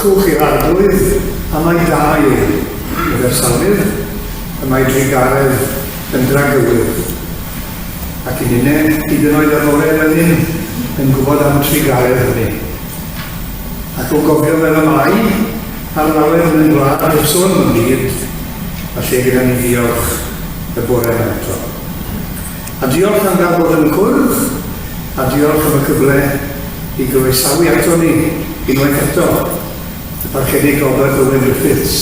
Diolchwch i'r Arglwydd am mai da yw, meddai'r Salmydd, y mae drugaredd yn dragywydd. Ac i ninne, hyd yn oed ar fore fel hyn, yn gwybod am y trugaredd hynny. Ac o gofio fel y mae, ar lawer yn ein gwlad heb sôn am y byd, mae lle gyda ni ddiolch y bore yma eto. A diolch am gael bod yn y cwrdd, a diolch am y cyfle i groesawu ato ni unwaith eto y Parchedig Robert Owen Griffiths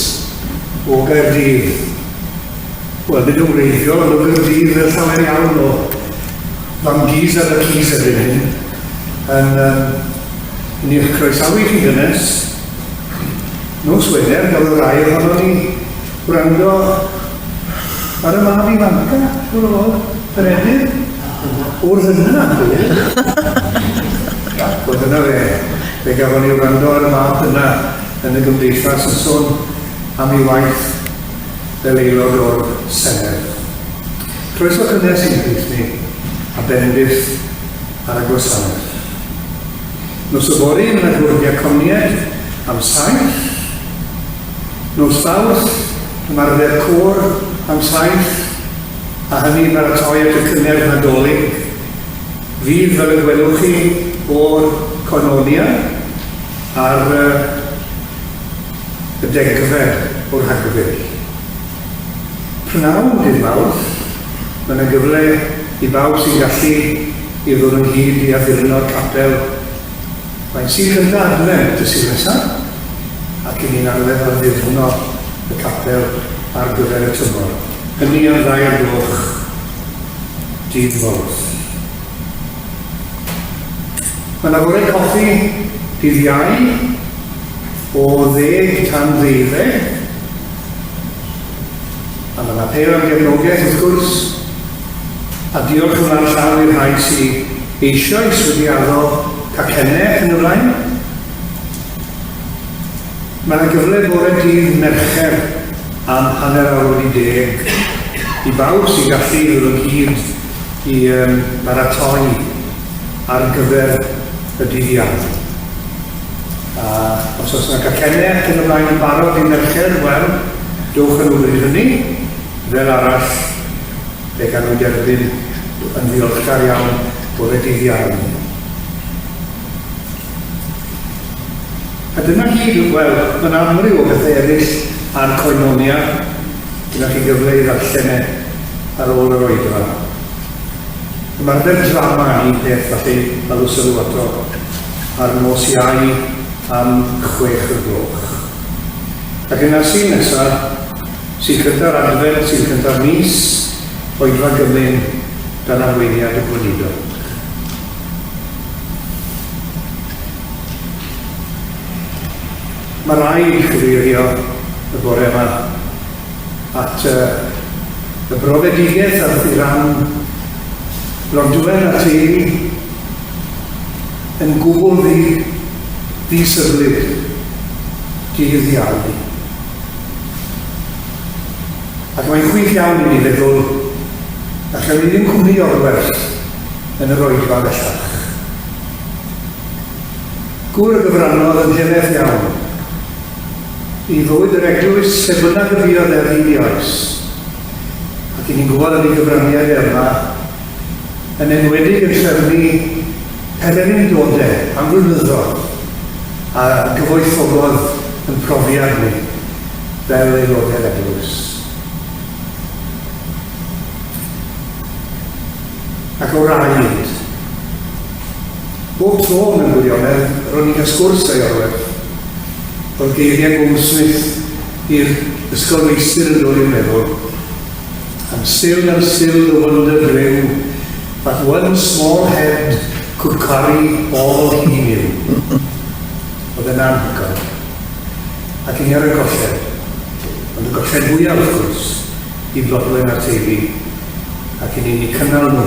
o Gaerdydd. Wel, nid yn wreiddiol, ond o Gaerdydd fel llawer iawn o famgis a dycis erbyn hyn, yn um, yn eich croesawu chi gynnes. Nos Wener, gafodd rai ohono ni wrando ar y mab ifanca, siŵr o fod, Peredur, o'r hynna, Wel, dyna fe. Fe gafon ni wrando ar y mab yna yn y gymdeithas yn sôn am ei waith fel aelod o'r Senedd. Croeso cynnes i'n plith ni, a bendith ar y gwasanaeth. Nos yfory, mae yna gwrdd diaconiaid am saith. Nos Fawrth, ymarfer côr am saith, a hynny i baratoi at y cyngerdd Nadolig, fydd, fel y gwelwch chi, o'r Koinonia ar y degfed o Rhagfyr. Pnawn dydd Mawrth, mae yna gyfle i bawb sy'n gallu i ddod ynghyd i addurno'r capel. Mae'n Sul cyntaf Adfent y Sul nesaf, ac i ni'n arfer addurno y capel ar gyfer y tymor. Hynny am ddau o'r gloch dydd Mawrth. Mae yna fore coffi dydd Iau o ddeg tan ddeuddeg. A mae yna apêl am gefnogaeth wrth gwrs, a diolch ymlaen llaw i'r rhai sydd eisoes wedi addo cacennau ac yn y blaen. Mae yna gyfle bore dydd Mercher am hanner awr wedi deg i bawb sy'n gallu ddod ynghyd i um, baratoi ar gyfer y dydd Iau. A os oes yna gacennau ac yn y blaen yn barod dydd Mercher, wel, dowch â nhw bryd hynny. Fel arall, fe gawn nhw derbyn yn ddiolchgar iawn bore dydd Iau. A dyna gyd, wel, mae yna amryw o bethau eraill ar Koinonia, gyda chi gyfle i ddarllen e ar ôl yr oedfa. Ymarfer drama yn un peth falle alw sylw ato ar nos Iau am chwech y gloch. Ac yna Sul nesa, Sul cynta'r Adfent, Sul cynta'r mis, oedfa gymun dan arweiniad y gweinidog. Mae rhaid cyfeirio y bore yma at y, y brofedigaeth a'r i ran Blodwen a'r teulu yn gwbl ddi, ddisyflyd dydd Iau. Ac mae'n chwith iawn i mi feddwl na chawn ni ddim cwmni Iorwerth yn yr oedfa bellach. Gŵr a gyfrannodd yn helaeth iawn i fywyd yr eglwys lle bynnag y fuodd e ar hyd ei oes, ac i ni'n gwybod am ei gyfraniad e yma, yn enwedig yn trefnu pererindodau am flynyddoedd a gyfoethogodd yn profiad ni fel aelodau'r eglwys. Ac o raid, bob tro mewn gwirionedd, ro'n i'n cael sgwrs â Iorwerth, oedd geiriau Goldsmith i'r ysgolfeistr yn dod i'r meddwl. And still and still the wonder grew that one small head could carry all he knew. Oedd e'n anhygoel. Ac i ni ar y golled. Ond y golled fwyaf, wrth gwrs, i Blodwen a'r teulu, ac i ni'n eu cynnal nhw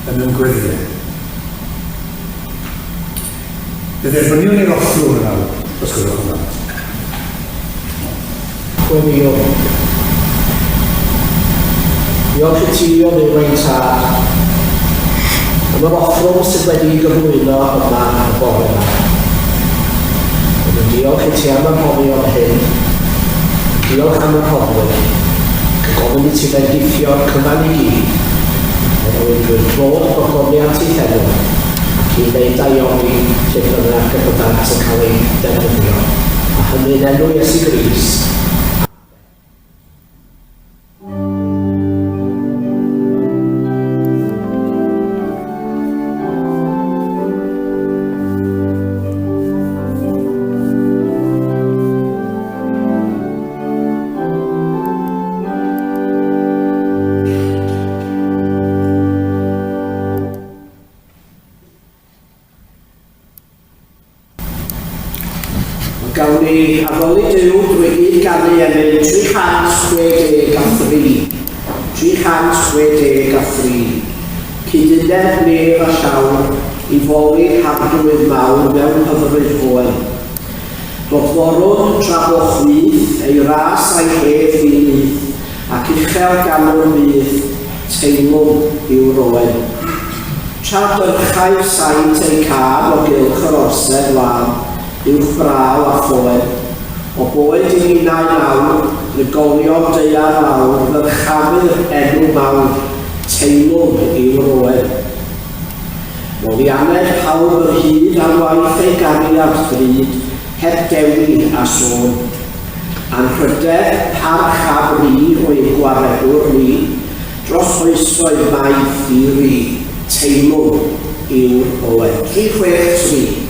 yn yn gweddïau. Fe dderbyniwn ni'r offrwm yn awr, os gwelwch yn dda. Gweddïo. Diolch i ti, o Dduw ein Tad, am yr offrwm sydd wedi'i gyflwyno yma y bore yma. Yn diolch i ti am y rhoddion hyn, yn diolch am y rhoddwyr, ac yn gofyn i ti fendithio'r cyfan i gyd, er mwyn drwy'r clod gogoniant i'th enw, ac i wneud daioni lle bynnag y byddant yn cael eu defnyddio, a hynny yn enw Iesu Grist. Ond gawn ni addoli Duw drwy gyd-ganu emyn 363. 363. Cyd-uned nef a llawr i foli harglwydd mawr mewn hyfryd hoe. Dodforwn tra bo chwith ei ras a'i hedd di-lith, ac uchel ganwr fydd teilwng i'w roen. Tra dyrchai'r saint eu cad o gylch yr orsedd lân, uwch braw a phoen, o boed i ninnau nawr, drigolion daear lawr, ddyrchafu'r enw mawr, teilwng i'w roen. Molianned pawb yr hyd ar waith ei gariad drud, heb dewi a sôn. Anrhydedd, parch a bri oedd gwaredwr ni, Dros oesoedd maith di-ri, teilwng yw'r Owen. 363.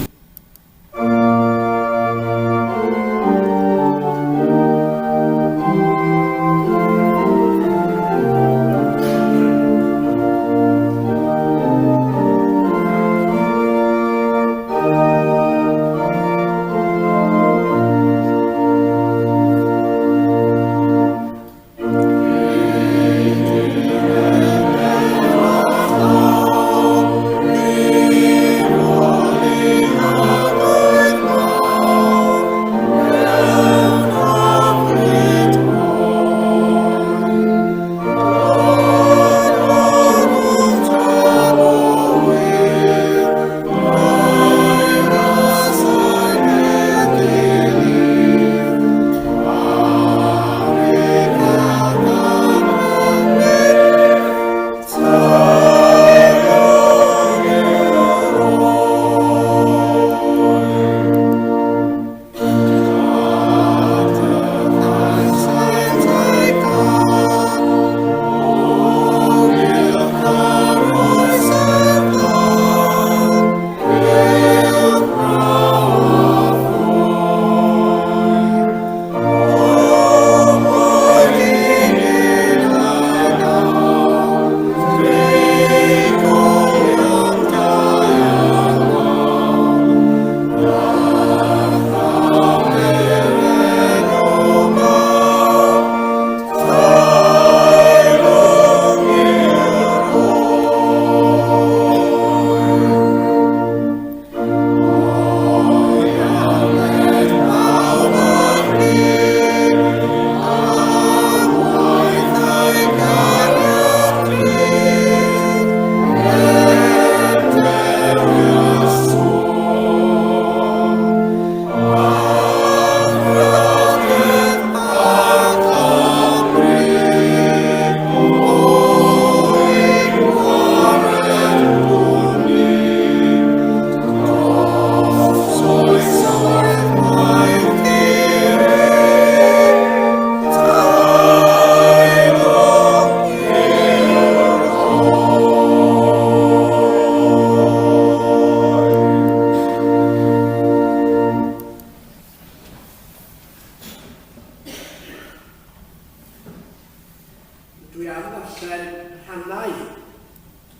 Dwi am ddarllen rhannau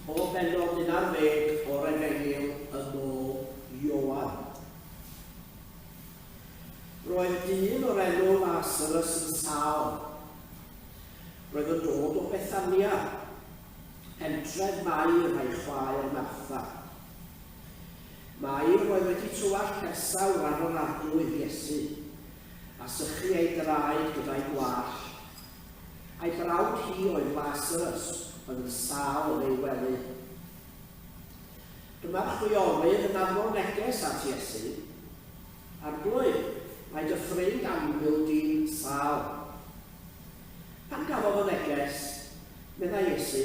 o bennod 11 o'r Efengyl yn ôl Ioan. Roedd dyn o'r enw Lasarus yn sâl. Roedd yn dod o Bethania, pentref Mair a'i chwaer Martha. Mair oedd wedi tywallt persawr ar yr Arglwydd Iesu, a sychu ei draed gyda'i gwallt. A'i brawd hi oedd Lasarus, oedd yn sâl yn ei wely. Dyma'r chwiorydd yn anfon neges at Iesu. Arglwydd, mae dy ffrind annwyl di'n sâl. Pan gafodd y neges, meddai Iesu,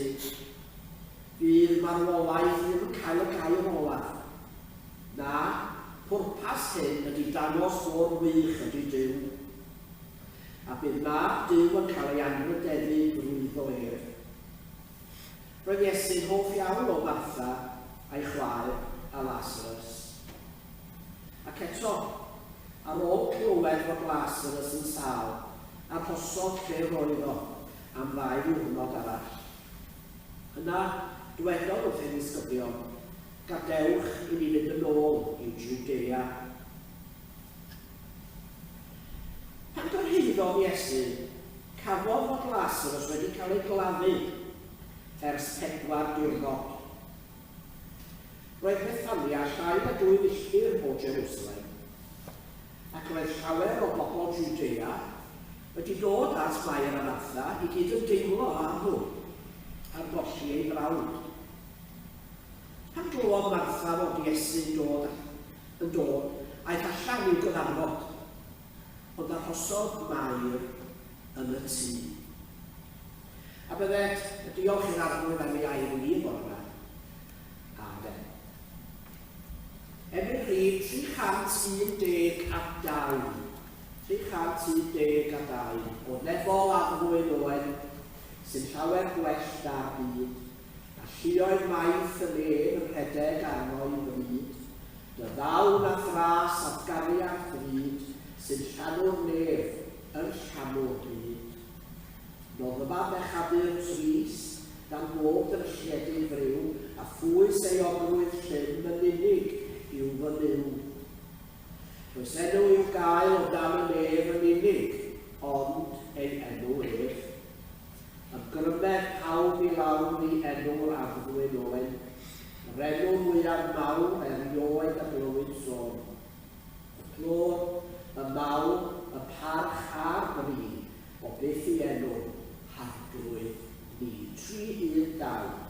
Fydd marwolaeth ddim yn cael y gair olaf. Na, pwrpas hyn ydy dangos mor wych ydy Duw. A bydd Mab Duw yn cael ei anrhydeddu drwyddo ef. Roedd Iesu'n hoff iawn o Martha a'i chwaer a Lasarus. Ac eto, ar ôl clywed fod Lasarus yn sâl, arhosodd lle roedd o am ddau ddiwrnod arall. Yna, dwedodd wrth ei ddisgyblion, Gadewch i ni fynd yn ôl i Jwdea. Pan gyrhaeddodd Iesu, cafodd fod Lasarus wedi cael ei gladdu ers pedwar diwrnod. Roedd Bethania llai na dwy filltir o Jerusalem, ac roedd llawer o bobl Jwdea wedi dod at Mair a Martha i gydymdeimlo â nhw ar golli ei brawd. Pan glywodd Martha fod Iesu'n dod yn dod, aeth allan i'w gyfarfod, ond arhosodd Mair yn y tŷ. A byddet yn diolch i'r Arglwydd am ei air i ni y bore yma. Amen. Emyn rhif 312. 312 o nefol addfwyn oen, sy'n llawer gwell na'r byd, A lluoedd maith y nef yn rhedeg arno i fryd, Dy ddawn a'th ras a'th gariad drud Sy'n llanw'r nef, yn llanw'r byd. Noddfa bechadur trist, dan bob drylliedig friw, A phwys euogrwydd llym yn unig yw fy Nuw. Does enw i'w gael o dan y nef yn unig, ond ei enw ef. Ymgrymed pawb i lawr i enw'r Arglwydd Owen, yr enw mwyaf mawr erioed a glywyd sôn. Y clod, y mawl, y parch a'r bri, o byth i enw'n Harglwydd ni. 312.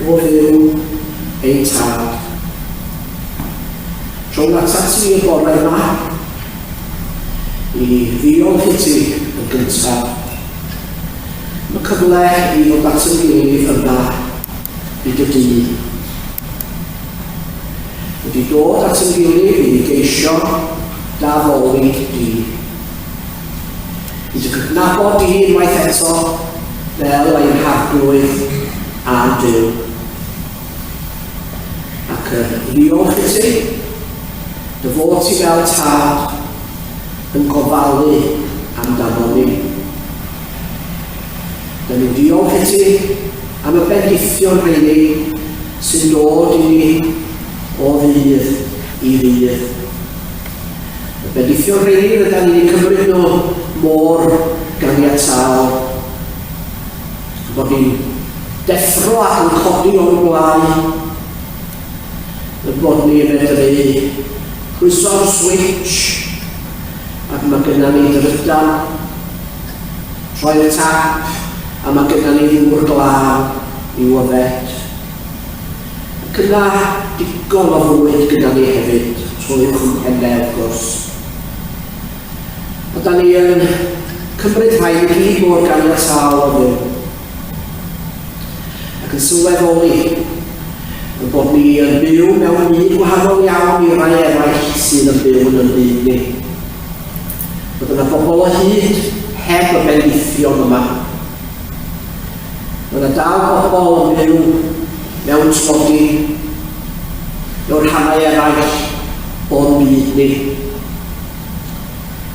O Dduw, ein Tad. Trown atat ti y bore yma i ddiolch i ti yn gyntaf am y cyfle i ddod at yn gilydd yma i dy dŷ. Wedi dod at yn gilydd i geisio d'addoli di. I dy gydnabod di unwaith eto fel ein Harglwydd a'n Duw. Ac yn ddiolch i ti, dy fod ti fel tad yn gofalu amdano ni. Dyn ni'n diolch i ti am y bendithion rheini sy'n dod i ni o ddydd i ddydd. Y bendithion rheini rydan ni'n eu cymryd nhw mor ganiataol. Bod ni'n deffro ac yn codi o'n gwlâu, y bod ni'n medru pwyso'r switch ac mae gyda ni drydan, troi'r tap a mae gyda ni ddŵr glân i'w yfed. Ac yna digon o fwyd gyda ni hefyd, trwy chwmpennau wrth gwrs. A da ni yn cymryd rhain i gyd mor ganiataol o Dduw. Ac yn sylweddoli y bod ni yn byw mewn byd gwahanol iawn i rai eraill sydd yn byw yn y byd ni. Bod yna bobl o hyd heb y bendithion yma. Mae yna dal bobl yn byw mewn tlodi, mewn rhannau eraill o'n byd ni.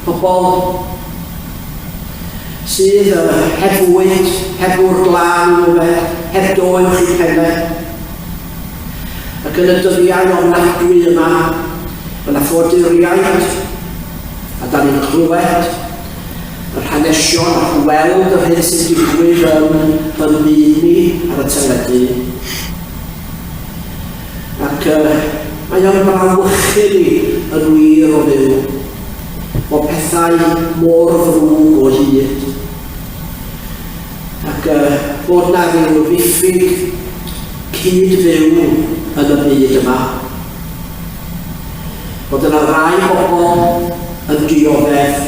Pobl sydd heb fwyd, heb ddŵr glân i'w yfed, heb do uwch eu pennau. Ac yn y dyddiau ofnadwy yma, mae yna ffoaduriaid, a da ni'n clywed yr hanesion a gweld yr hyn sy'n digwydd yn yn byd ni ar y teledu. Ac uh, mae o'n brawychu ni yn wir o fyw bod pethau mor ddrwg o hyd. Ac uh, bod na ryw ddiffyg cyd-fyw yn y byd yma. Bod yna rai bobl yn dioddef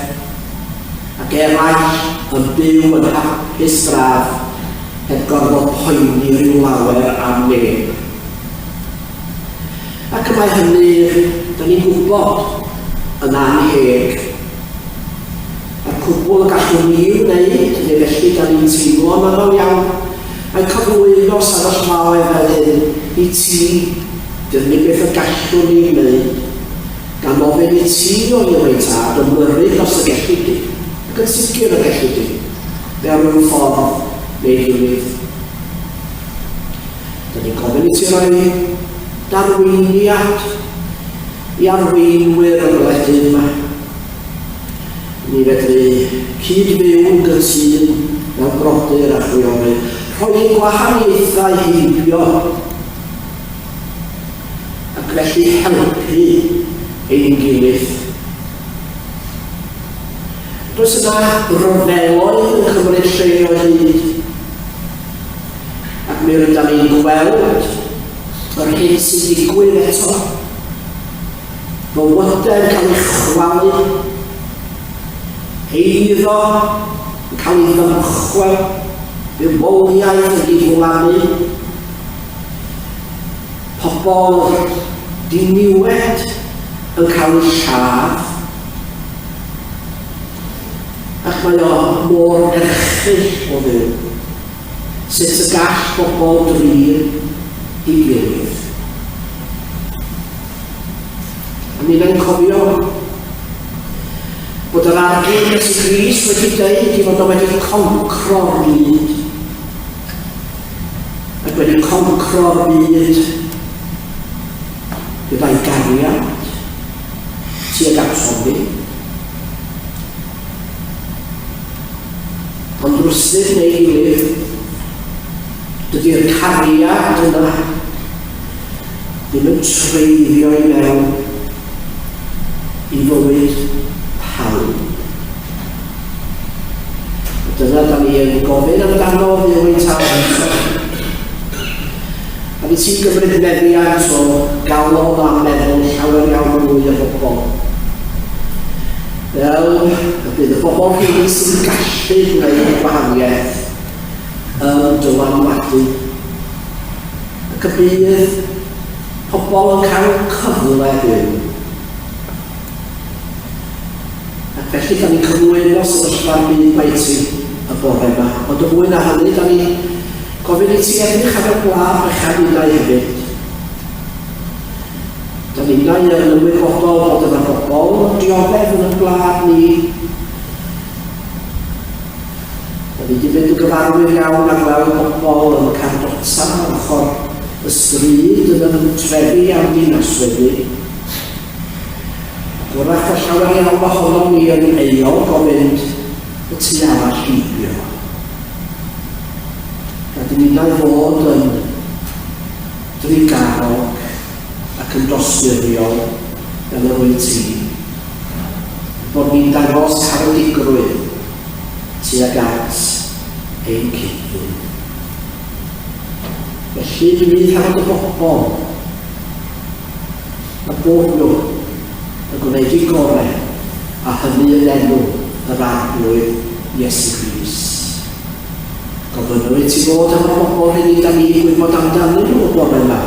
ac eraill yn byw yn hapus braf heb gorfod poeni rhyw lawer am neb. Ac y mae hynny, da ni'n gwybod, yn annheg. A'r cwbl y gallwn ni i'w wneud, neu felly da ni'n teimlo yn aml iawn, mae cyflwyno sefyllfaoedd fel hyn i ti Dy'r unig beth y gallwn ni ei wneud, gan ofyn i ti o Dduw ein Tad ymyrryd os y gelli di, ac yn sicr y gelli di, mewn rhyw ffordd neu gilydd. Dyn ni'n gofyn i ti roi darweiniad i arweinwyr y gwledydd yma. Ni fedru cyd-fyw'n gytûn fel brodyr a chwiorydd, rhoi ein gwahaniaethau heibio ac felly helpu ein gilydd. Does yna ryfeloedd yn cymryd lle o hyd, ac mi rydyn ni'n gweld yr hyn sy'n digwydd eto. Bywydau'n cael eu chwalu, eiddo yn cael ei ddymchwel, bywoliaeth yn diflannu, Pobl diniwed yn cael eu lladd. Ac mae o mor erchyll o Dduw, sut y gall bobl drin ei gilydd. A minnau'n cofio bod yr Arglwydd Iesu Grist wedi dweud i fod o wedi concro'r byd. Ac wedi concro'r byd gyda'i gariad tuag atom ni. Ond rywsut neu gilydd, dydy'r cariad yna ddim yn treiddio i mewn i fywyd pawb. A dyna da ni yn gofyn amdano Dduw ein Tad eto. ti gymryd meddiant o galon a meddwl llawer iawn mwy o bobl. Fel y bydd y bobl rheini sy'n gallu gwneud gwahaniaeth yn dylanwadu. Ac y bydd pobl yn cael cyfle byw. Ac felly, da ni'n cyflwyno sefyllfa'r byd mae i ti y bore yma. Ond y fwy na hynny, da ni'n gofyn i ti edrych ar y gwlad fechan ninnau hefyd. Da ninnau yn ymwybodol bod yna bobl yn dioddef yn y gwlad ni. Da ni wedi mynd yn gyfarwydd iawn â gweld bobl yn cardota ar ochr y stryd yn y trefi a'r dinasoedd ni. Ac wrach fod llawer iawn ohonom ni yn euog o fynd y tu arall heibio. Rhaid i ninnau fod yn drugarog ac yn dosturiol fel yr wyt ti. Bod ni'n dangos caredigrwydd tuag at ein cyd-ddyn. Felly, bydd rhaid y bobl a bod nhw yn gwneud eu gorau, a hynny yn enw yr Arglwydd Iesu Grist. Gofynnwn i ti fod efo'r bobl hynny da ni'n gwybod amdanyn nhw y bore yma,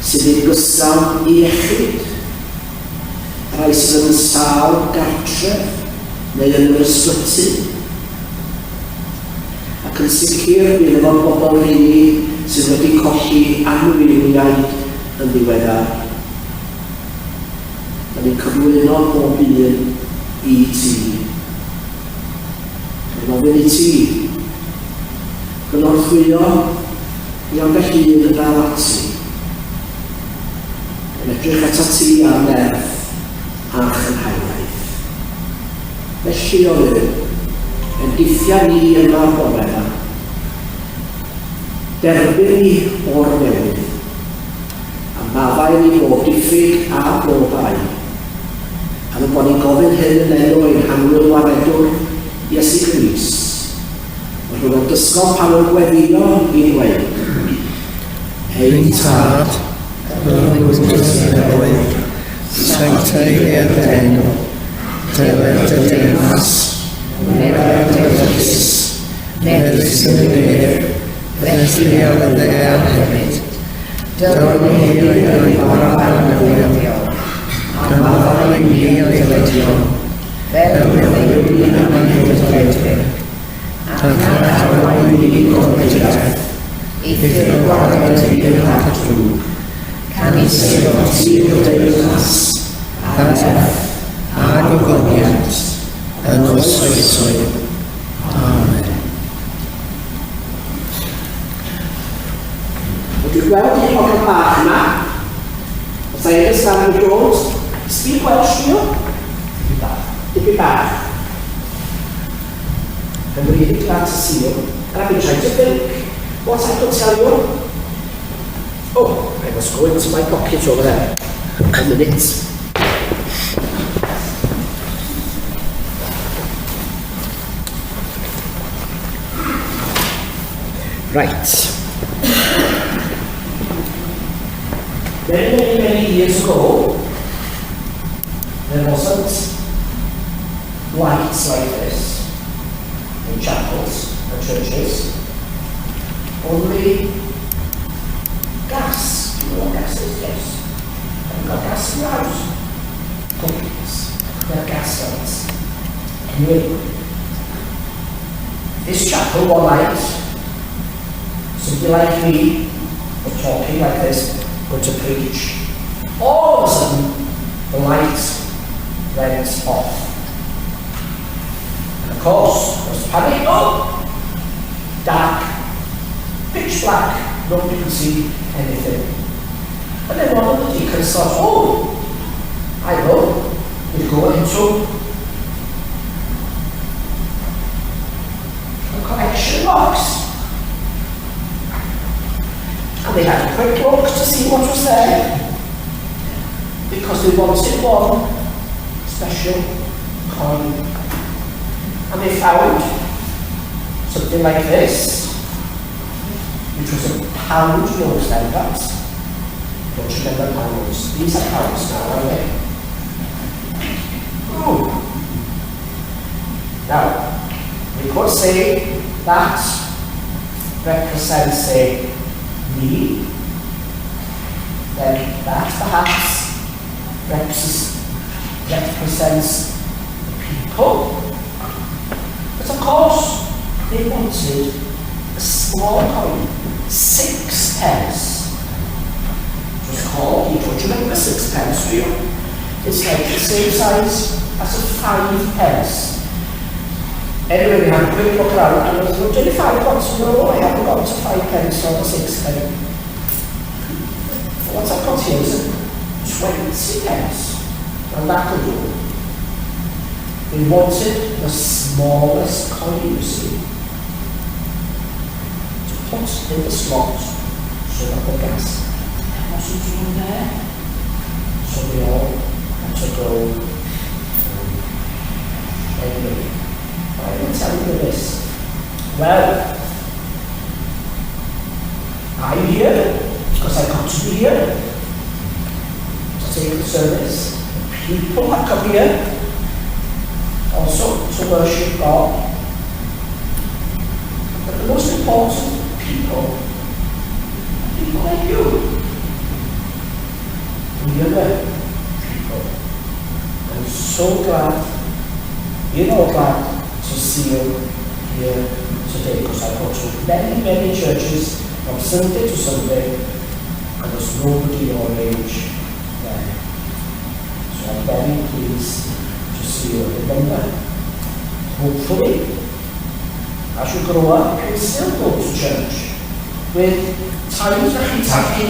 sydd ddim gystal i iechyd, y rhai sydd yn sâl gartref neu yn yr ysbyty. Ac yn sicr bydd efo'r bobl rheini sydd wedi colli anwyliaid yn ddiweddar. Da ni'n cyflwyno pob un i ti. Mae'n ofyn i ti gynorthwyo i ambell un yn dal ati. Yn edrych atat ti am nerth a chynhaliaeth. Felly, o Dduw, bendithia ni yma'r bore yma. Derbyn ni o'r newydd, a maddau ni bob diffyg a bob bai. Am y bod ni'n gofyn hyn yn enw ein hanwyl Waredwr, Iesu Grist. Yr hwn a dysgodd pan yn gweddïo i ddweud, Ein Tad, yr wyt yn y nefoedd, sancteiddier dy enw, deled dy deyrnas, wneler dy ewyllys, megis yn y nef, felly ar y ddaear hefyd. Dylwn ni roi bara anghywiriol, a maddau i ni ein dyledion, fel y maddeuwn ni am ein dyledwyr. A na arwain ni i gormodigaeth, eithr gwared ni rhag y drwg. Canys eiddo ti yw'r deyrnas, a'r nerth, a'r gogoniant, yn oes oesoedd. Amen. Wedi gweld un hogan bach yma. Os I understand you don't speak Welsh, do you? Dipyn bach. Dipyn bach. I'm really glad to see you, and I've been trying to think what I could tell you. Oh, I must go into my pocket over there. A minute. Right. Many, many, many years ago, there wasn't lights like this in chapels and churches. Only gas. Do you know what gas is? Yes. Have you got gas in your house? Cookies. They're gas lights. Anyway, this chapel one night, somebody like me was talking like this, going to preach. All of a sudden, the lights went off. And of course, there was panic. Oh! Dark. Pitch black. Nobody could see anything. And then one of the deacons thought, oh, I know. We'll go into the collection box. And they had a quick look to see what was there. Because they wanted one special coin. And they found something like this. which was a pound note then, perhaps. Don't you remember pound notes? These are pounds now, aren't they? Ooh. Now, we could say that represents, say, me. Then that perhaps represents the people. But of course, they wanted a small coin, sixpence. It was called, you don't remember sixpence, do you? It's like the same size as a 5 pence. Anyway, we had a quick look around and I was like, five got? No, I haven't got to 5 pence or the sixpenny. What I've got here is a 20 pence. And that could do. They wanted the smallest coin, you see, to put in the slot so that the gas wasn't in there. So we all had to go. Anyway, why am I telling you this? Well, I'm here because I got to be here to take the service. The people have come here also to worship God. But the most important people are people like you. The younger people. I'm so glad, we're all glad to see you here today, because I go to many, many churches from Sunday to Sunday, and there's nobody your age there. So I'm very pleased to see you. Remember, hopefully, as you grow up, you will still go to church with taid, Tad-cu.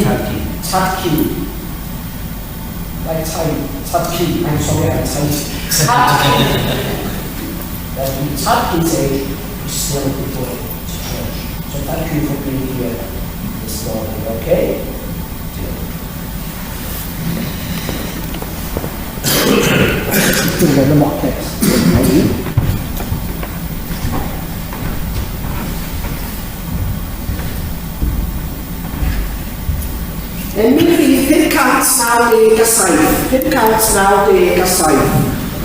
Tad-cu. Like taid, tad-cu, I'm sorry, I'm taid. Tad-cu. Then tad-cu's age, you still be going to church. So thank you for being here this morning, okay? Dwi'n y mockets. Emyn rhif 597, 597.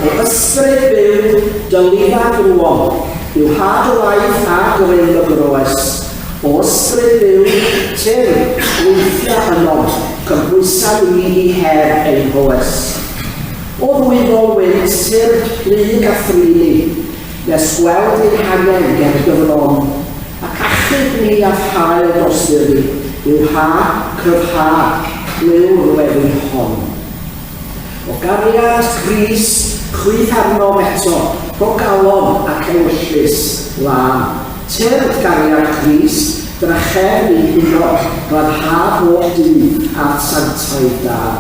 O ysbryd byw, dylifa drwom, yw had o waith a grym y groes. O ysbryd byw, tyrd, gweithia ynom, cymhwysa ni i her ein hoes. O ddwyfol wynt, tyrd plug a thrili, nes gweld ein hangen ger dy fron, ac achub ni â'th hael dosturi, uwchha, cryfha, glyw'r weddi hon. O gariad Crist, chwyth arnom eto, rho galon ac ewyllys lân. Tyrd gariad Crist, drachefn i'n huno, glanha bob dydd â'th sanctaidd dân.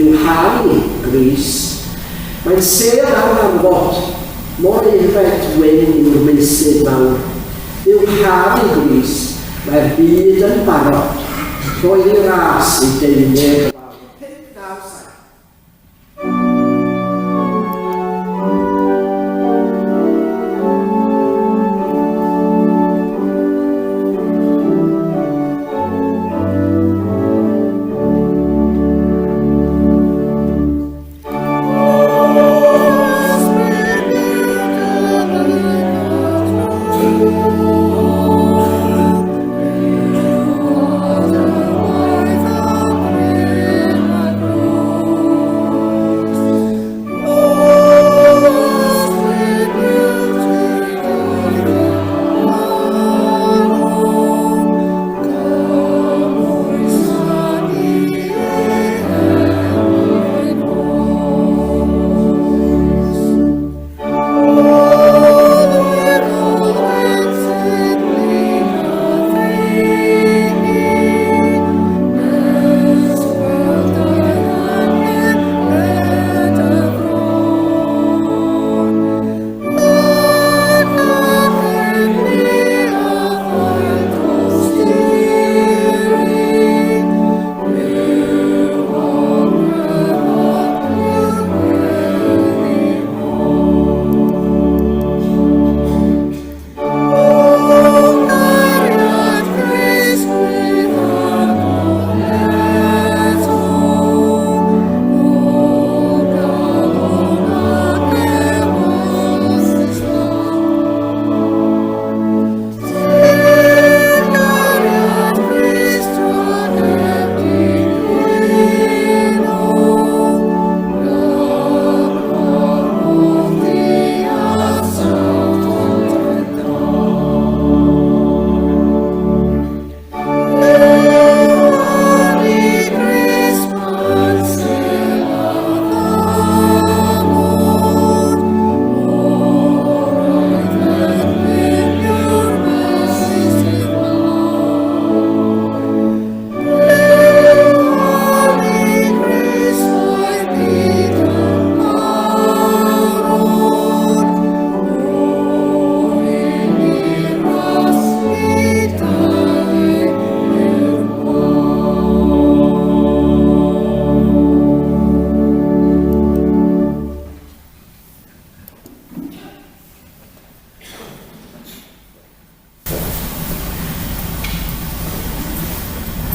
Uwchha ni, Grist. Mae'n sêr ar ddarfod, mor aeddfed wyn yw'r meysydd mawr. Uwchha ni, Grist, mae'r byd yn barod, rho ei ras i deulu'r wawr. 5, 9, 7.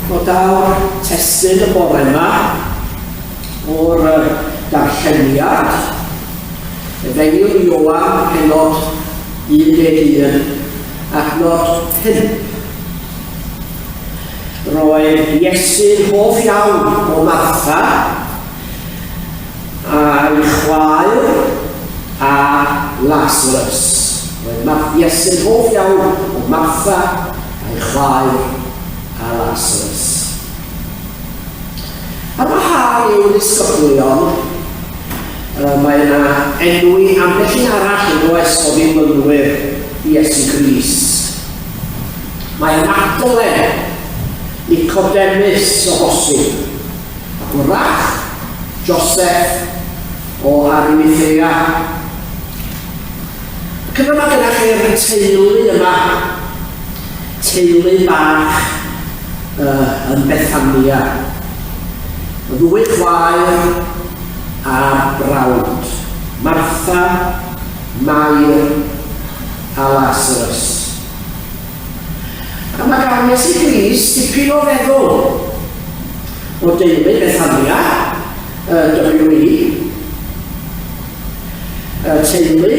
Nodau'r testun y bore yma o'r darlleniad Efengyl Ioan pennod 11 adnod 5. Roedd Iesu'n hoff iawn o Martha a'i chwaer a Lazarus. Roedd Iesu'n hoff iawn o Martha a'i chwaer a Lazarus. Ar wahân i'w ddisgyblion, mae yna enwi ambell un arall yn oes o ddilynwyr Iesu Grist. Mae Magdalen, Nicodemus o bosib, ac wrach Joseph o Arimathea. Ac yna mae gennych chi'r teulu yma, teulu bach uh, yn Bethania. Y ddwy chwaer a'r brawd, Martha, Mair a Lazarus. A mae gan Iesu Grist dipyn o feddwl o deulu Bethania, WE. Y teulu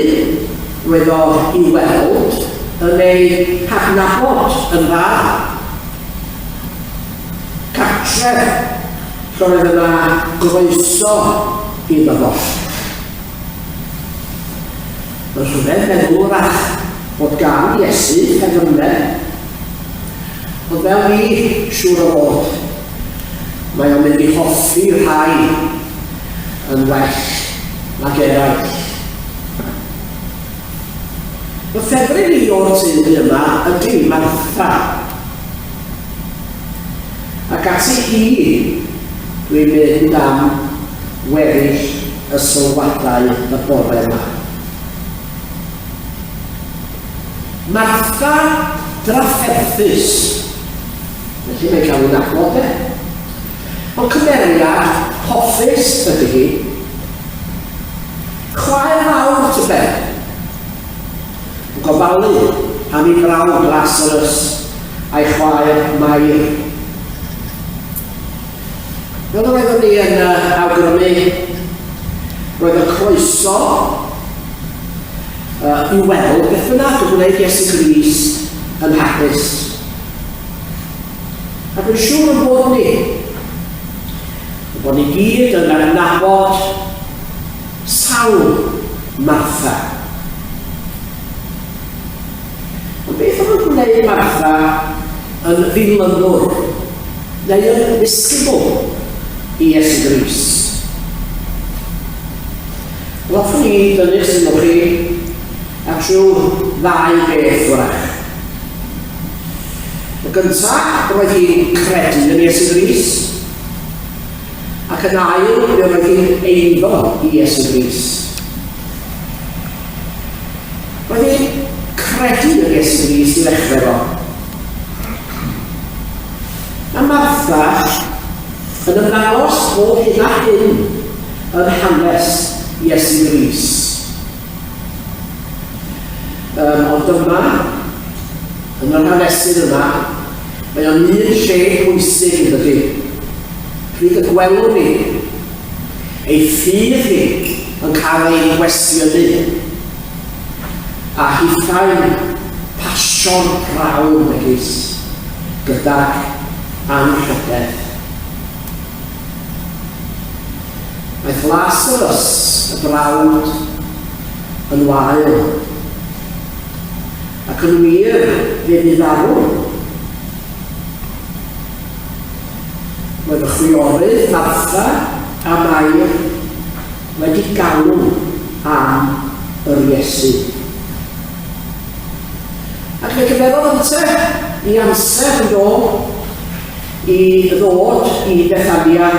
roedd o i weld yn ei hadnabod yn dda. Cartref lle roedd yna groeso iddo fo. Mae'n rhyfedd meddwl wrach bod gan Iesu ffefrynnau. Ond fel ni, siŵr o fod, mae o'n mynd i hoffi rhai yn well nag eraill. Fy ffefryn i o'r teulu yma ydy Martha. Ac ati hi dwi'n mynd am weddill y sylwadau y bore yma. Martha drafferthus. Felly mae'n cael ei nabod e. Ond cymeriad hoffus ydy hi. Chwaer fawr tybed. Yn gofalu am ei brawd Lazarus a'i chwaer Mair. Fel yr oeddwn ni yn awgrymu, roedd y croeso uh, i weld beth bynnag yn gwneud Iesu Grist yn hapus. A dwi'n siŵr yn bod ni, bod ni gyd yn adnabod sawl Martha. Ond beth oedd yn gwneud Martha yn ddilynwr neu yn ddisgybl i Iesu Grist? Wel, hoffwn i dynnu'ch sylw chi at rhyw ddau beth wrach. Y gyntaf, roedd hi'n credu yn Iesu Grist. Ac yn ail, mi roedd hi'n eiddo i Iesu Grist. Roedd hi'n credu yn Iesu Grist i ddechrau fo. Mae Martha yn ymddangos bob hyn a hyn yn hanes Iesu Grist. Um, ond dyma, yn yr hanesydd yma, mae o'n un lle pwysig yn dydy. Pryd y gwelwn ni ei ffydd hi yn cael ei gwestiynu, a hithau'n pasio'r prawf megis gydag anrhydedd. Aeth Lazarus, y brawd, yn wael, ac yn wir fe fu farw. Roedd y chwiorydd Martha a Mair wedi galw am yr Iesu. Ac fe gymerodd ynte i amser yn do i ddod i Bethania.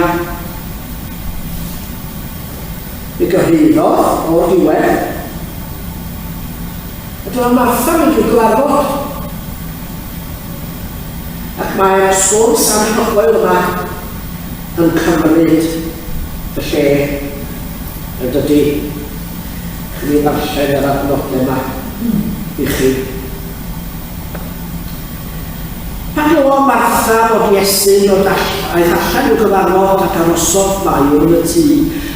Fe gyhoeddodd o'r diwedd. A dyma Martha mynd i'w gyfarfod. Ac mae'r sgwrs anhygoel yma yn cymryd y lle, yn dydy? Chi'n mynd ddarllen yr adnodau yma i chi. Pan glywodd Martha fod Iesu'n dod aeth allan i'w gyfarfod ac arosodd Mair yn y tŷ.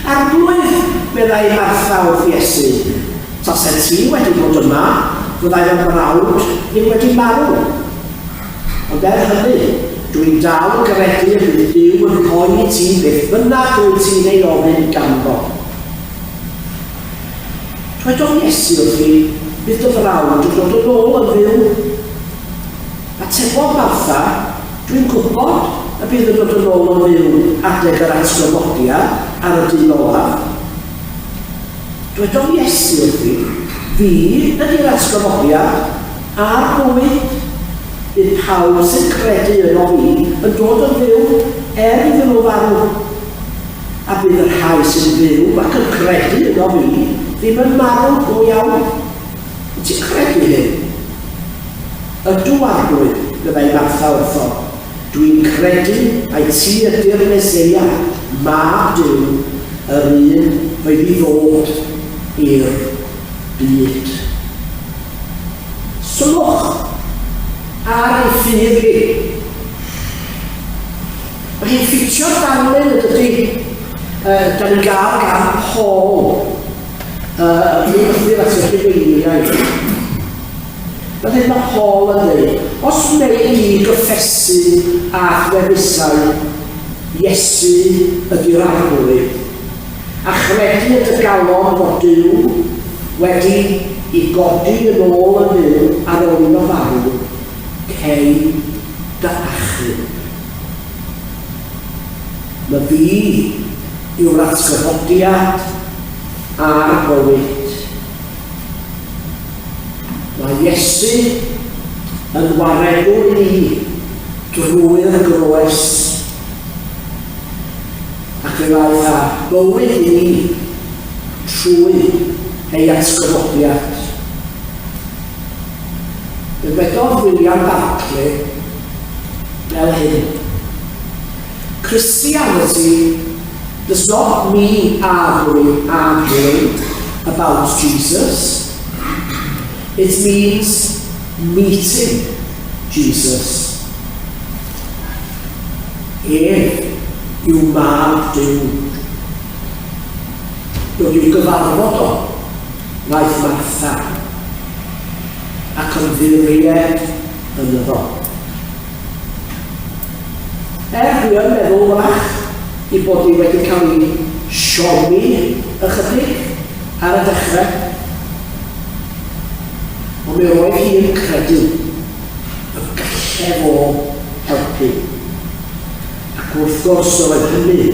Arglwydd, meddai Martha wrth Iesu, taset ti wedi bod yma, fyddai fy mrawd ddim wedi marw. Ond er hynny, dw i'n dal yn gredu y bydd Duw yn rhoi i ti beth bynnag rwyt ti'n ei ofyn ganddo. Dwedodd Iesu wrthi, Bydd dy frawd yn dod yn ôl yn fyw. Atebodd Martha, Dwi'n gwybod y bydd yn dod yn ôl yn fyw adeg yr atgyfodiad ar y dydd olaf. Dwedodd Iesu wrthi, Fi ydy'r atgyfodiad a'r bywyd. Bydd pawb sy'n credu yno fi yn dod yn fyw er iddyn nhw farw. A bydd y rhai sy'n fyw ac yn credu yno fi ddim yn marw go iawn. Wyt ti'n credu hyn? Ydw, Arglwydd, meddai Martha wrtho. Dwi'n credu mai ti ydy'r Meseia, Mab Duw, yr un oedd i ddod i'r byd. Sylwch ar ei ffydd hi. Mae hi'n ffitio'r darlun y dydy, uh, da ni'n gael gan Paul, uh, y lythyr at y Rhufeiniaid. Fel hyn mae Paul yn dweud, os wnei di gyffesu a'th wefusau, Iesu ydy'r Arglwydd, a chredu yn dy galon fod Duw wedi i godi yn ôl yn fyw ar ôl iddo farw, cei dy achub. Myfi yw'r atgyfodiad a'r bywyd. Mae Iesu yn waredwr i ni drwy'r groes, ac fe ddaeth â bywyd i ni trwy ei atgyfodiad. Fe ddywedodd William Barclay fel hyn, Christianity does not mean arguing, arguing about Jesus. It means meeting Jesus. Ef yw mab Duw. Dod i'w gyfarfod o, wnaeth Martha, ac ymddiried ynddo. Er dwi yn meddwl wrach i bod hi wedi cael ei siomi ychydig ar y dechrau, ond mi roedd hi'n credu y galle fo helpu. Ac wrth gwrs roedd hynny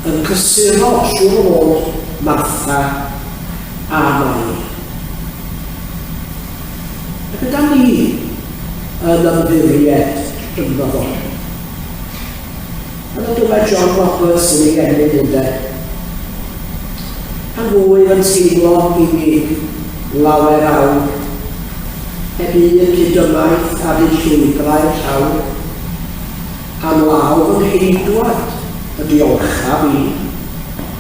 yn cysuro siŵr o fod Martha a Mair. A gyda ni yn ymddiried ynddo fo. Yna dywed John Roberts yn ei emyn ynde, Pan wyf yn teimlo unig lawer awr, heb un cydymaith ar hyd llwybrau'r llawr, am law fy ngheidwad y diolchaf i,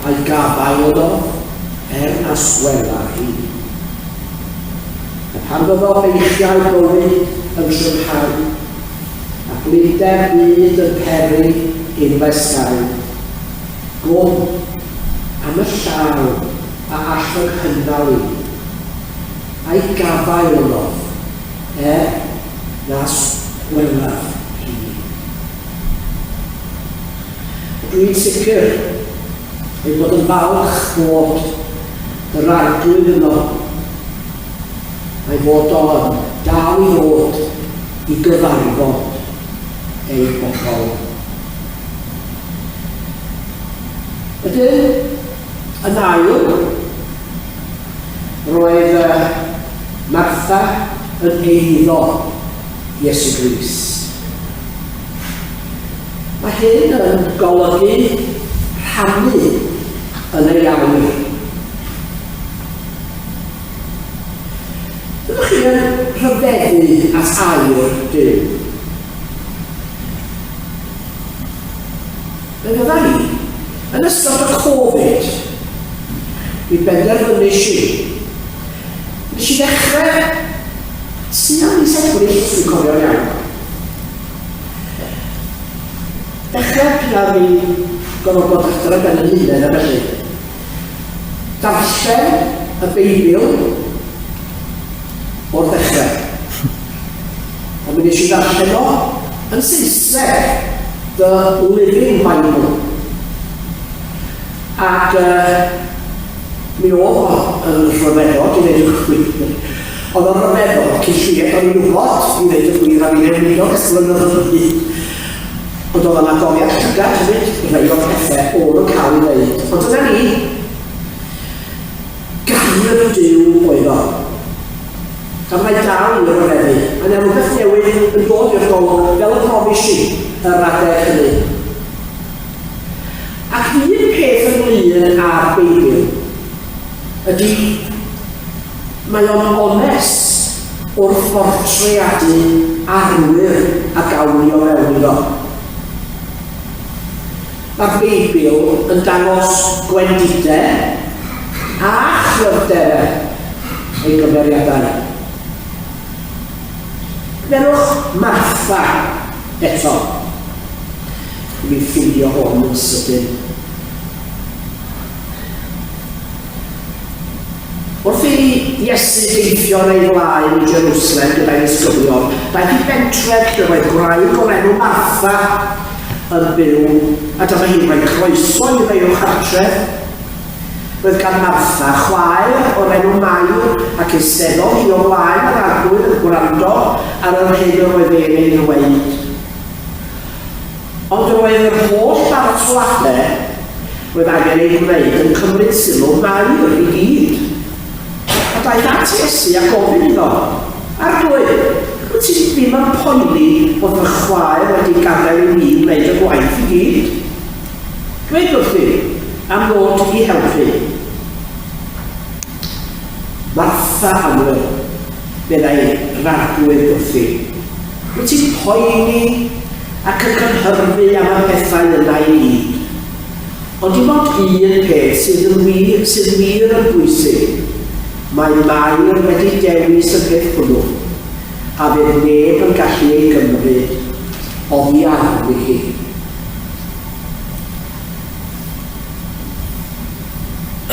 a'i gafael yno er nas gwela hi. A phan fyddo beichiau bywyd yn trymhau, a blinder byd yn peri i'm lesgáu, gwn am y llaw a all fy nghynnal i, a'i gafael ynof, er nas gwelaf hi. Dwi'n sicr ei bod yn falch bod yr Arglwydd yno, a'i fod o yn dal i ddod i gyfarfod ei bobl. Wedyn, yn ail, roedd Martha yn eiddo Iesu Grist. Mae hyn yn golygu rhannu yn ei air. Byddwch chi yn rhyfeddu at air Duw? Fe fydda i. Yn ystod y Covid, mi benderfynais i. Nes i ddechrau tua mis Ebrill, os dwi'n cofio'n iawn. Dechrau pryd o'n i'n gorfod bod adre ben yn hunain a felly. Darllen y Beibl o'r dechrau. Ond mi nes i ddarllen o yn Saesneg, The Living Bible. Ac uh, mi oedd o yn rhyfeddod i ddeud y gwir. Oedd o'n rhyfeddod cyn lleied o'n i'n wybod i ddeud y gwir a fi'n newid o ers blynyddoedd. Ond oedd o'n agoriad llygad hefyd, rhai o'r pethau oedd yn cael ei ddeud. Ond dyna ni, gair Duw oedd o. A mae dal i ryfeddu. Mae yna rhywbeth newydd yn dod i'r golwg fel y profis i yr adeg hynny. Ac un peth ynglyn â'r Beibl ydy mae o'n onest wrth bortreadu arwyr a gawn ni o fewn iddo. Mae'r Beibl yn dangos gwendidau a chryfderau ei gymeriadau. Cymerwch Martha eto. I mi ffeindio hwn yn sydyn. Wrth i Iesu deithio yn ei flaen i Jerusalem gyda'i ddisgyblion, daeth i bentref lle roedd gwraig o'r enw Martha yn byw, a dyma hi'n rhoi croeso i rei i'w chartref. Roedd gan Martha chwaer o'r enw Mair, ac eisteddodd hi o flaen yr Arglwydd yn gwrando ar yr hyn yr oedd e'n ei ddweud. Ond roedd yr holl baratoadau roedd angen eu gwneud yn cymryd sylw Mair i gyd. A daeth at Iesu a gofyn iddo, Arglwydd, wyt ti ddim yn poeni bod fy chwaer wedi gadael i mi wneud y gwaith i gyd? Dweud wrthi am ddod i helpu. Martha annwyl, meddai Rarglwydd wrthi, wyt ti'n poeni ac yn cynhyrfu am y pethau yna i gyd. Ond dim ond un peth sydd yn wir, sydd wir yn bwysig. Mae Mair wedi dewis y peth hwnnw, a fydd neb yn gallu ei gymryd oddi arni hi.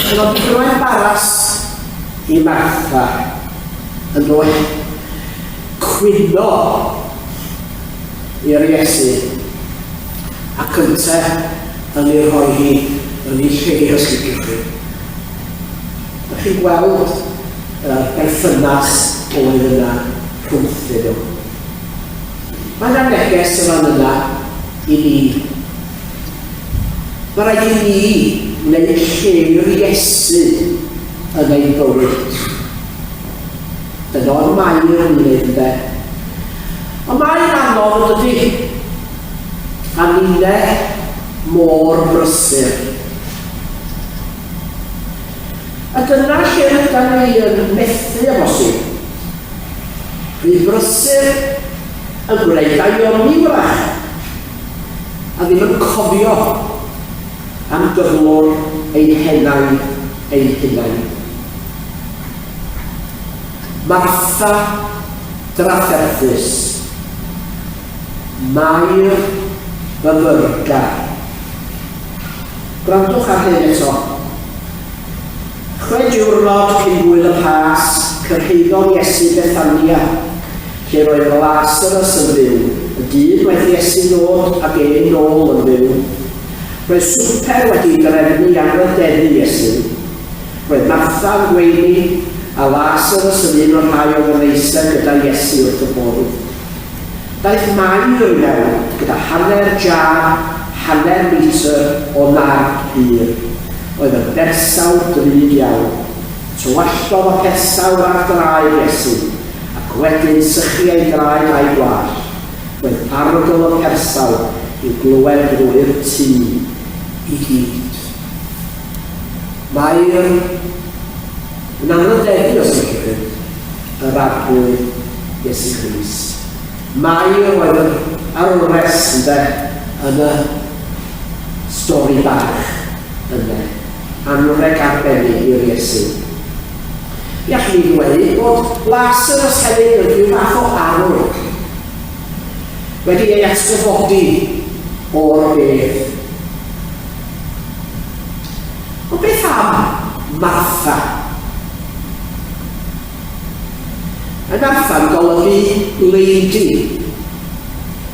Roedd o'n ddigon o embaras i Martha yn dod cwyno i'r Iesu ac ynte yn ei rhoi hi yn ei lle os liciwch chi. Dych chi'n gweld y berthynas oedd yna rhwngthyn nhw. Mae yna neges yn fan yna i ni. Mae rhaid i ni wneud lle i'r Iesu yn ein bywyd. Dyna oedd Mair yn ei wneud ynde. Ond mae'n anodd yn dydy. A ninne mor brysur. A dyna lle rydan ni yn methu o bosib. Rhy brysur yn gwneud daioni wrach, a ddim yn cofio am gyflwr ein henaid ein hunain. Martha drafferthus, Mair fyfyrgar. Gwrandwch ar hyn eto. Chwe diwrnod cyn gŵyl y Pasg, cyrhaeddodd Iesu Bethania, lle roedd Lasarus yn byw, y dyn wnaeth Iesu ddod ag e nôl yn fyw. Roedd swper wedi'i drefnu i anrhydeddu Iesu. Roedd Martha yn gweini, a Lasarus yn un o'r rhai oedd yn eistedd gyda Iesu wrth y bwrdd. Daeth Mair i mewn gyda hanner jar hanner litr o nard pur, oedd yn bersawr drud iawn. Tywalltodd y persawr ar draed Iesu, ac wedyn sychu ei draed a'i gwallt. Roedd arogl y persawr i'w glywed drwy'r tŷ i gyd. Mair yn anrhydeddu, os liciwch chi, yr Arglwydd Iesu Grist. Mair oedd yr arwres, ynde, yn y stori bach yne. Anrheg arbennig i'r Iesu. Mi allwn ni ddweud bod Lazarus hefyd yn rhyw fath o arwr. Wedi ei atgyfodi. o'r bedd. Ond beth am Martha? Mae Martha'n golygu lady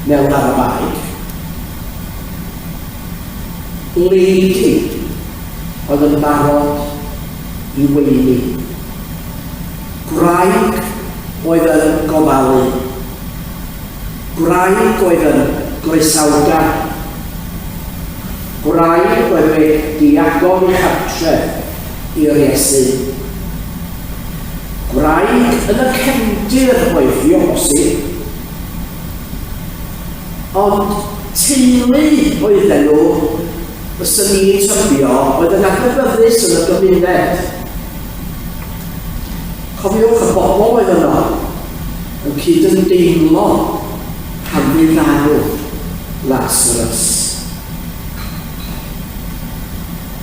mewn Aramaeg. Lady oedd yn barod i weini. Gwraig oedd yn gofalu. Gwraig oedd yn groesawgar. Gwraig oedd wedi agor ei chartref i'r Iesu. Gwraig yn y cefndir oedd hi o bosib. Ond teulu oedden nhw, fyswn i'n tybio, oedd yn adnabyddus yn y gymuned. Cofiwch y bobl oedd yno yn cydymdeimlo pan fu farw Lazarus.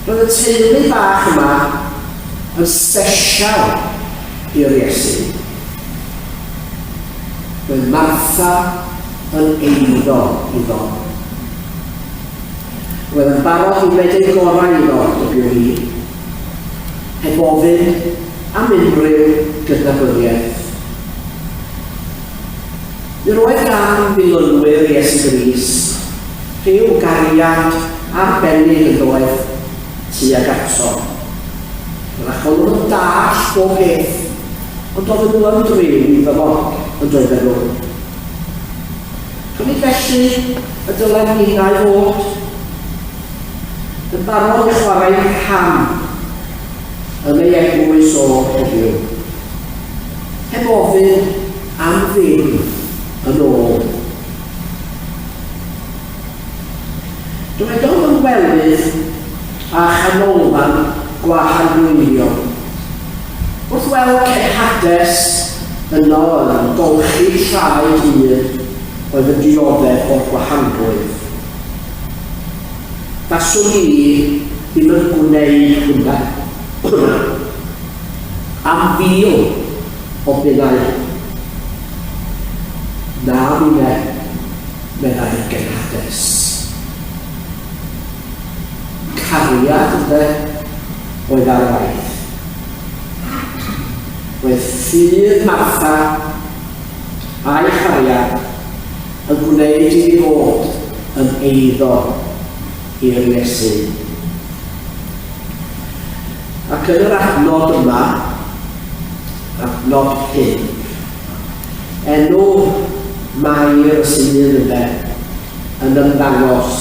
Roedd y teulu bach yma yn sbesial i'r Iesu. Roedd Martha yn eiddo iddo. Roedd yn barod i wneud ei gorau iddo, dybiwn i, heb ofyn am unrhyw gydnabyddiaeth. Mi roedd gan ddilynwyr Iesu Grist rhyw gariad arbennig yn doedd tuag ato. Wrach oedd nhw'n dall bob peth, ond oedden nhw yn driw iddo fo, yn doedden nhw. Nid felly y dylem ninnau fod yn barod i chwarae rhan yn ei eglwys o heddiw, heb ofyn am ddim yn ôl. Dywedodd ymwelydd â chanolfan gwahanglwyfio, Wrth weld cenhades yno yn golchi traed un oedd yn dioddef o'r gwahanglwyf, faswn i ddim yn gwneud hwnna am fil o bunnau. Na finne, meddai'r genhades. Cariad, ynde, oedd ar waith. Roedd ffydd Martha a'i chariad yn gwneud iddi fod yn eiddo i'r Iesu. Ac yn yr adnod yma, adnod 5, enw Mair y sydd ynde, yn ymddangos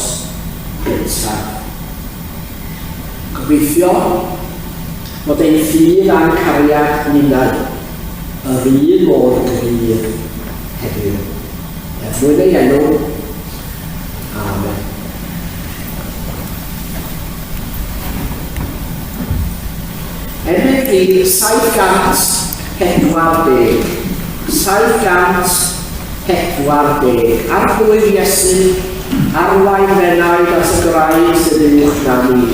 gyntaf. Gobeithio fod ein ffydd a'n cariad ninnau yr un mor gryf heddiw. Er mwyn ei enw, Amen. Emyn rhif 740. 740. Arglwydd Iesu, arwain f'enaid at y graig sydd uwch na mi.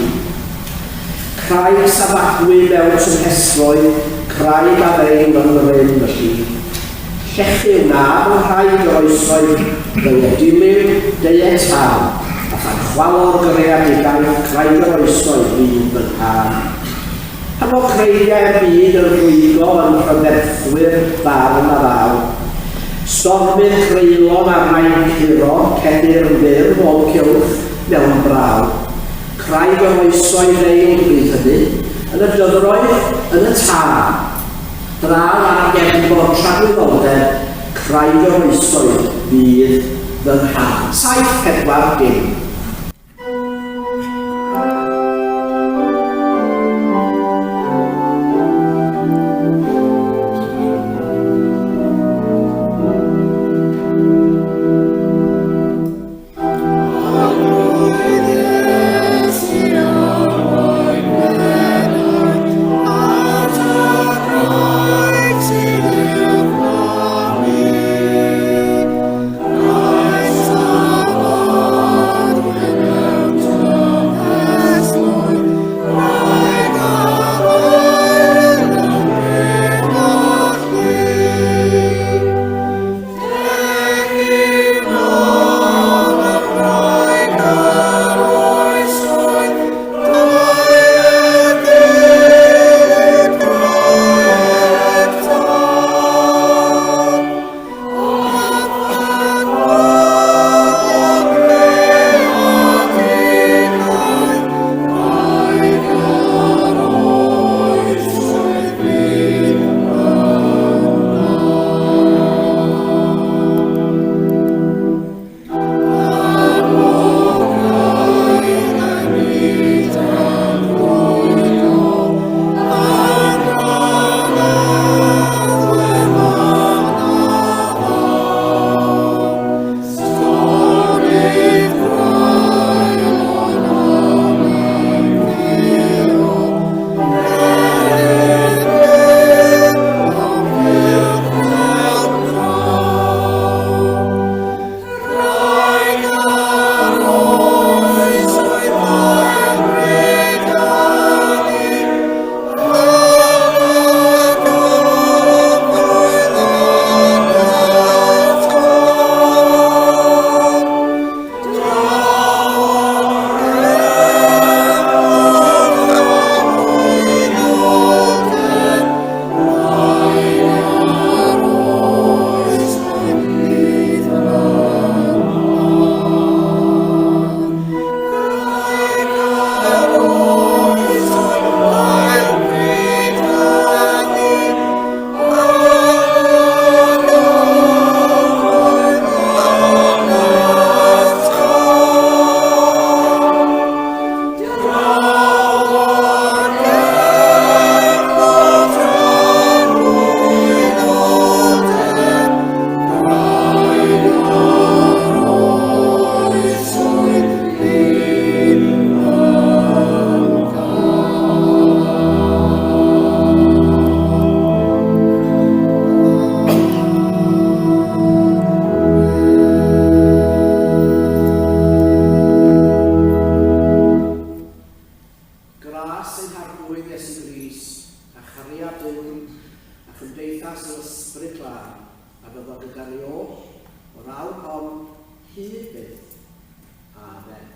Craig safadwy mewn tymhestloedd, craig a ddeil yng ngrym y lli. Llechi wna fy rhaid yr oesoedd, deued dilyw, deued tân, a phan chwalo'r greadigaeth, craig yr oesoedd fydd fy nghân. Pan fo creigiau'r byd yn rhwygo yn rhyferthwyr barn a ddaw, stormydd creulon arnau'n curo, cedir yn fyr o'm cylch mewn braw. Craig yr oesoedd ddeil bryd hynny, yn y dyfroedd, yn y tân. Draw ar gefnfor tragwyddoldeb, craig yr oesoedd fydd fy nghân. 7, 4, dim. Gras ein Harglwydd Iesu Grist, a chariad Duw, a chymdeithas yr Ysbryd Glân, a fyddo gyda ni oll, o'r awr hon, hyd byth. Amen.